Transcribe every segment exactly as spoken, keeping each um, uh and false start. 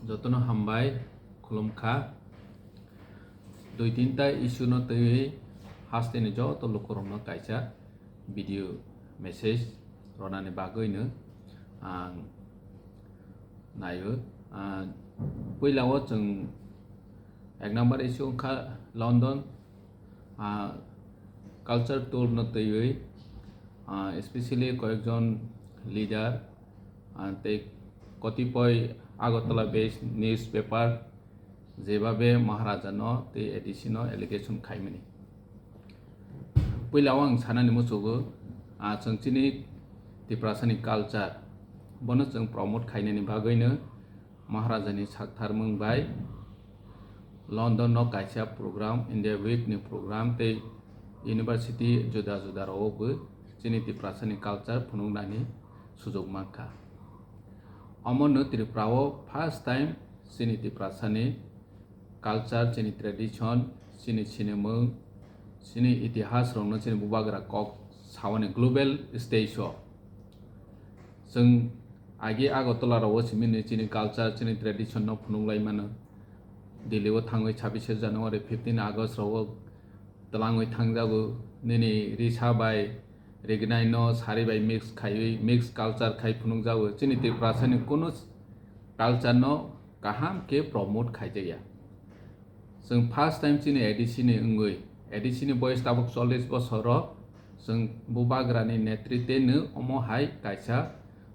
Jotono hambai khulumkha. Dui tinta issue no twiwi hasteni joto lukurokno kaisa video message ronani bagwino ang naio. Ah, puilao chwng ek number issue wngkha London, ah, culture tour no twiwi, ah, especially koyekjon leader, ah, tei kotipoi Agartala based newspaper jebabe Maharaja no tei A D C no allegation khaimani. Puila o ang sanani muchugo, ah, chwng chini Tiprasani culture bono chwng promote khainani bagwino Maharaja ni saktharmung bai London no kaisa program, India Week ni program tei university juda juda rao bo chini Tiprasani culture phunuknani sujok mankha. Omono Tripura o first time chini Tiprasani culture, chini tradition, chini sinimung, chini itihas rokno chini bubagra kok sawani global stage o. Chwng agi Agartala rao simi ni chini culture, chini tradition no phunuk lai mano. Delhi o thangwi chhabishe January, fifteen August rao twlangwi thangjago. Nini risa bai rignai no sari bai mix khaiwi mix culture khai phunukjago. Chini Tiprasani kunu culture no kaham khe promote khaijakya. Chwng first time chini A D C ni wngwi, A D C ni boyes tabuk chollish bosor o, chwng bubagra ni netritwe no omo hai kaisa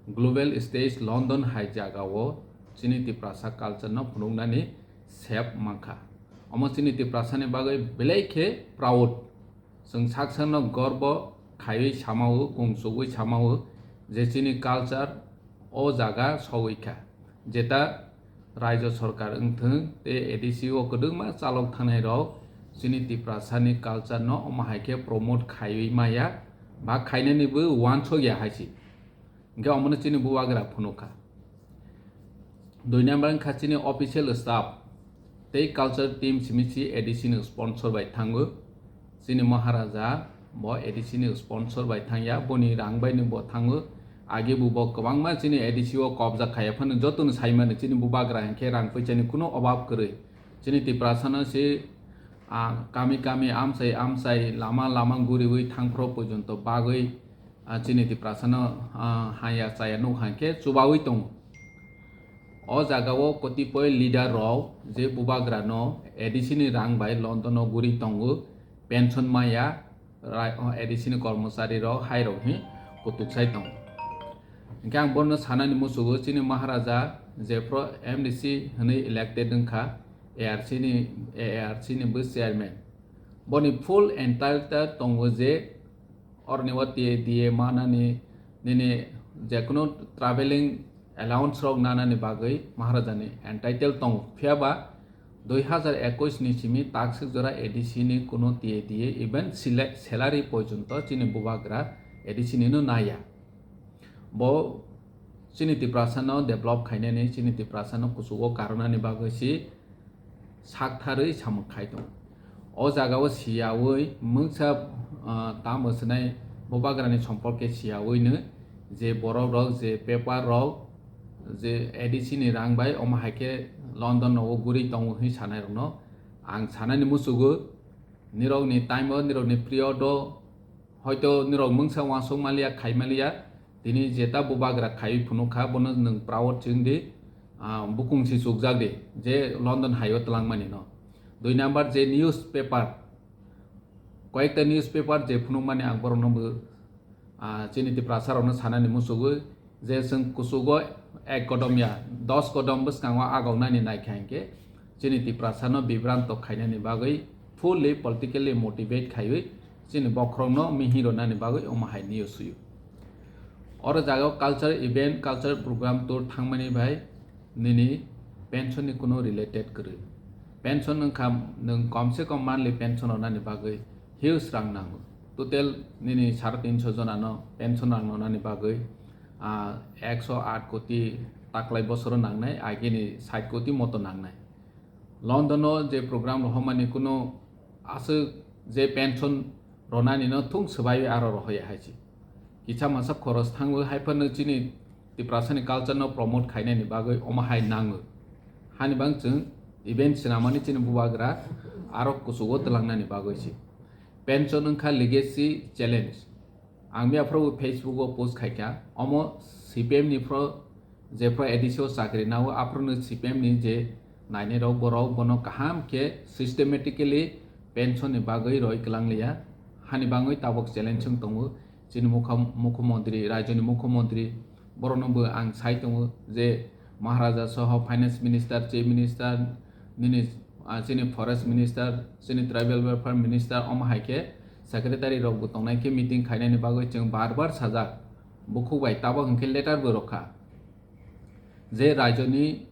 global stage London hai jaga o chini Tiprasa culture no phunuknani sep mankha. Omo chini Tiprasa ni bagwi belai khe proud. Chwng sak sakno gorbo khaiwi samao, kungsugwi samao je chini culture o jaga sogwi kha. Jeta raijo sorkar wngthwng tei A D C o kwdwkma chalok thangnai rok chini Tiprasani culture no omo hai khe promote khaiwi maya ba khainani bo uansukya hai se. Hingke omono chini bubagra phunukha. Dui number wngkha chini official staff tei culture team simi si A D C ni sponsor bai thango. Chini Maharaja bo A D C ni sponsor bai thangya, boni rang bai ni bo thango. Age bo bo kwbangma chini A D C o kobja khaiya phano jotono saimani chini bubagra hingke rang puisani kuno obab kwrwi. Chini Tiprasano se, ah, kami kami amchai amchai lama lama guriwi thangphro porjonto bagwi, ah, chini Tiprasano, ah, haya chaya nuk hai khe chubawi tongo. O jaga o kotipoi leader rok je bubagra no A D C ni rang bai London o guri tongo, pension maya, rai-, o A D C ni kormochari rok hai rok hi kutuk sai tongo. Hingke ang bono sanani muchugo chini Maharaja jephro M D C hwnwi elected wngkha, A R C ni, A R C ni bo chairman. Boni full entitled tongo je oroni o T A D A manani, nini jekunu traveling allowance rok nanani bagwi Maharaja ni entitled tongo. Phiya ba dui hazar ekush ni simi takswk jora A D C ni kuno T A D A even sila-, salary porjonto chini bubagra A D C ni no naya. Bo chini Tiprasa no develop khainani, chini Tiprasa no kuchugo karwnani bagwi si saktharwi samung khai tongo. O jaga o siyawi mungsa, ah, tamo swnai bubagra ni somporke siyawi no je borok rok je paper rok je A D C ni rang bai omo hai khe London no o guri tongo hwnwi sanai rok no ang sanani muchugo. Nirok ni time o, nirok ni period o hoito nirok mungsa uansuk maliya, khai maliya, tini jeta bubagra khai phunuk kha, bono nwng proud chwng di, ah, bukung si chukjak di, je London hai o twlang mani no. Dui number je newspaper, koyekta newspaper je phunuk mani ang borok no bo, ah, chini Tiprasa rok no sanani muchugo je chwng kuchugo ek kodom ya, dos kodom bwskango agok nani nai kha hinkhe chini Tiprasa no bibranto khainani bagwi fully politically motivate khaiwi chini bokhorok no mihing rwnani bagwi omo hai news suyo. Oro jaga o culture event, culture program tour thangmani bai nini pension ni kuno related kwrwi. Pension wngkha nwng kom se kom monthly pension rwnani bagwi huge rang nango. Total nini sare tinso jona no pension rang rwnani bagwi, ah, ekso aat koti taklai bosoro nangnai, agini sait koti moto nangnai. London o je program rohormani kuno aswk je pension ronani no thung swbaiwi aro rohoya hai se. Kisa masa khoros thango hai phano chini Tiprasani culture no promote khainani bagwi omo hai nango. Hani bang chwng event swnamani chini bubagra arok kuchugo twlangnani bagwi si. Pension wngkha legacy challenge. Ang miyaphuru Facebook o post khaikha, omo C P M ni phro, je phro A D C o chakri nao, aphuru no C P M ni je nainai rok, borok bono kaham khe systematically pension ni bagwi roi kwlang liya. Hani bangwi tabok challenge wng tongo chini mukha-, mukhyamantri, rajyoni mukhyamantri, borokno bo ang sai tongo je Maharaja soho finance minister, chief minister, nini, ah, chini forest minister, chini tribal welfare minister, omo hai khe secretary rok bo tongnai khe meeting khainani bagwi chwng bar bar sajak. Bukhuk bai tabok hinkhe letter bo rwkha je rajyoni,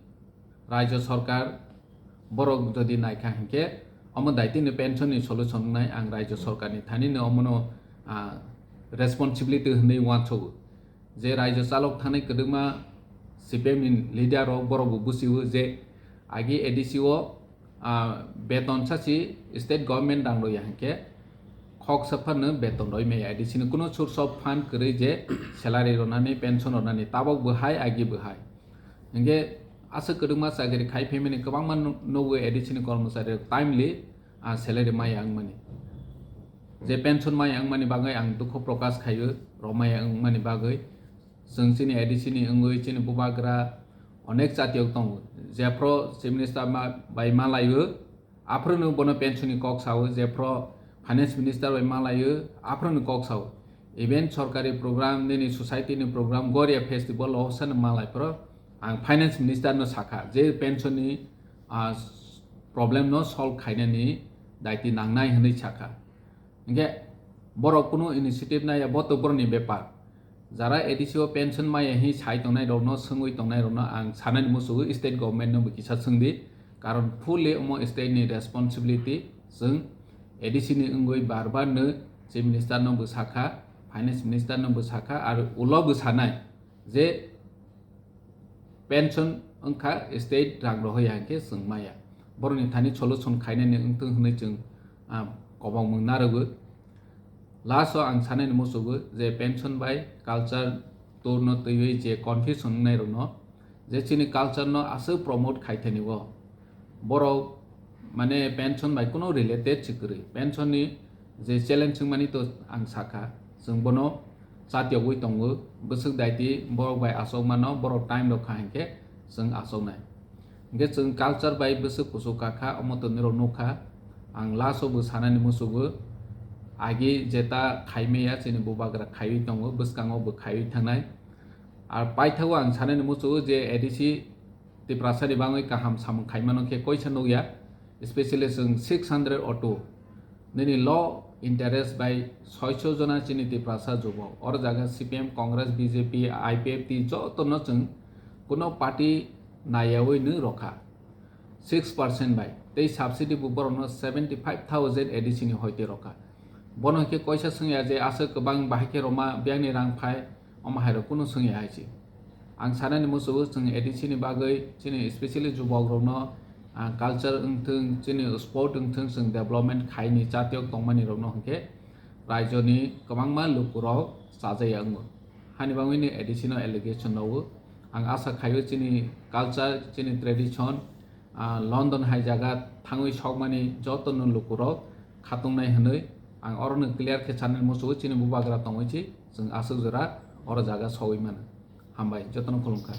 rajya sarkar borok jodi naikha hinkhe omo daitino pension ni solution wngnai ang rajya sarkar ni thani no omono, ah, responsibility hwnwi uansugo. Je rajya chalok thani kwdwkma C P M ni leader rok borok bo busiwo je agi A D C o, ah, beton sachi state government rang rwya hinkhe khok saphano beton roi maya A D C ni kuno source of fund kwrwi je salary rwnani, pension rwnani, tabok bo hai, agi bo hai. Hinkhe aswk kwdwkma chakri khai phaimani kwbangma nu-, nugo A D C ni kormochari rok timely, ah, salary maya wngmani. Je pension maya wngmani bagwi ang dukhu prokash khaio, rok maya wngmani bagwi. Chwng chini A D C ni wngwi chini bubagra onek chatiyok tongo. Jephru chief minister ma-, bai malaio, aphruno bono pension ni kok sao, jephru finance minister bai malaio, aphruno kok sao. Even sorkari program, nini society ni program, Goria festival o sano malai phro ang finance minister no sakha, je pension ni, ah, problem no solve khainani daiti nangnai hwnwi sakha. Hinkhe borok kunu initiative naiya, bo to borokni bepar. Jara A D C o pension maya hi sai tongnai rokno, swngwi tongnai rokno ang sanani musugo, state government no bo kisa swngdi, karon fully omo state ni responsibility. Chwng A D C ni wngwi bar bar no chief minister no bo sakha, finance minister no bo sakha, ar ulo bo sanai je pension wngkha state rang rohoya hinkhe chwng maya. Borokni thani solution khainani wngthung hwnwi chwng, ah, kobongmung narwgo. Last o ang sanani musugo je pension bai culture tour no twiwi je confusion wngnai rokno, je chini culture no aswk promote khai thani o. Borok mane pension bai kuno related se kwrwi. Pension ni je challenge wngmani to ang sakha, chwng bono chatiyogwi tongo, bwswk daiti borok bai achok mano, borok time rok kha hinkhe chwng achoknai. Hinkhe chwng culture bai bwswk kuchuk kakha, omo to nirok nukha. Ang last o bo sanani musugo, agi jeta khaimaya chini bubagra khaiwi tongo, bwskango bo khaiwi thangnai. Ar paithago ang sanani musugo je A D C Tiprasa ni bangwi kaham samung khaimano khe koisa nukya, especially chwng six hundred auto nini low interest bai soicho jona chini Tiprasa jubok. Oro jaga C P M, Congress, B J P, I P F T jotono chwng kuno party naiyawi nw rokha six percent bai. Tei subsidy bo borokno seventy five thousand A D C ni hoite rokha. Bono khe koisa swngya je aswk kwbang bahai khe roma biyangni rang phai, omo hai rok kunu swngya hai se. Ang sanani musugo chwng A D C ni bagwi chini specially jubok rokno, ah, culture wngthung, chini sport wngthung, chwng development khaini chatiyok tongmani rokno hinkhe raijoni kwbangma lukurok chajaya wngo. Hani bangwini A D C no allegation rwo. Ang asa khaio chini culture, chini tradition, ah, London hai jaga thangwi sokmani jotono lukurok khatungnai hwnwi ang orono clear khe sanani musugo chini bubagra tongwi si chwng aswk jora oro jaga sogwi mano. Hambai, jotono khulumkha.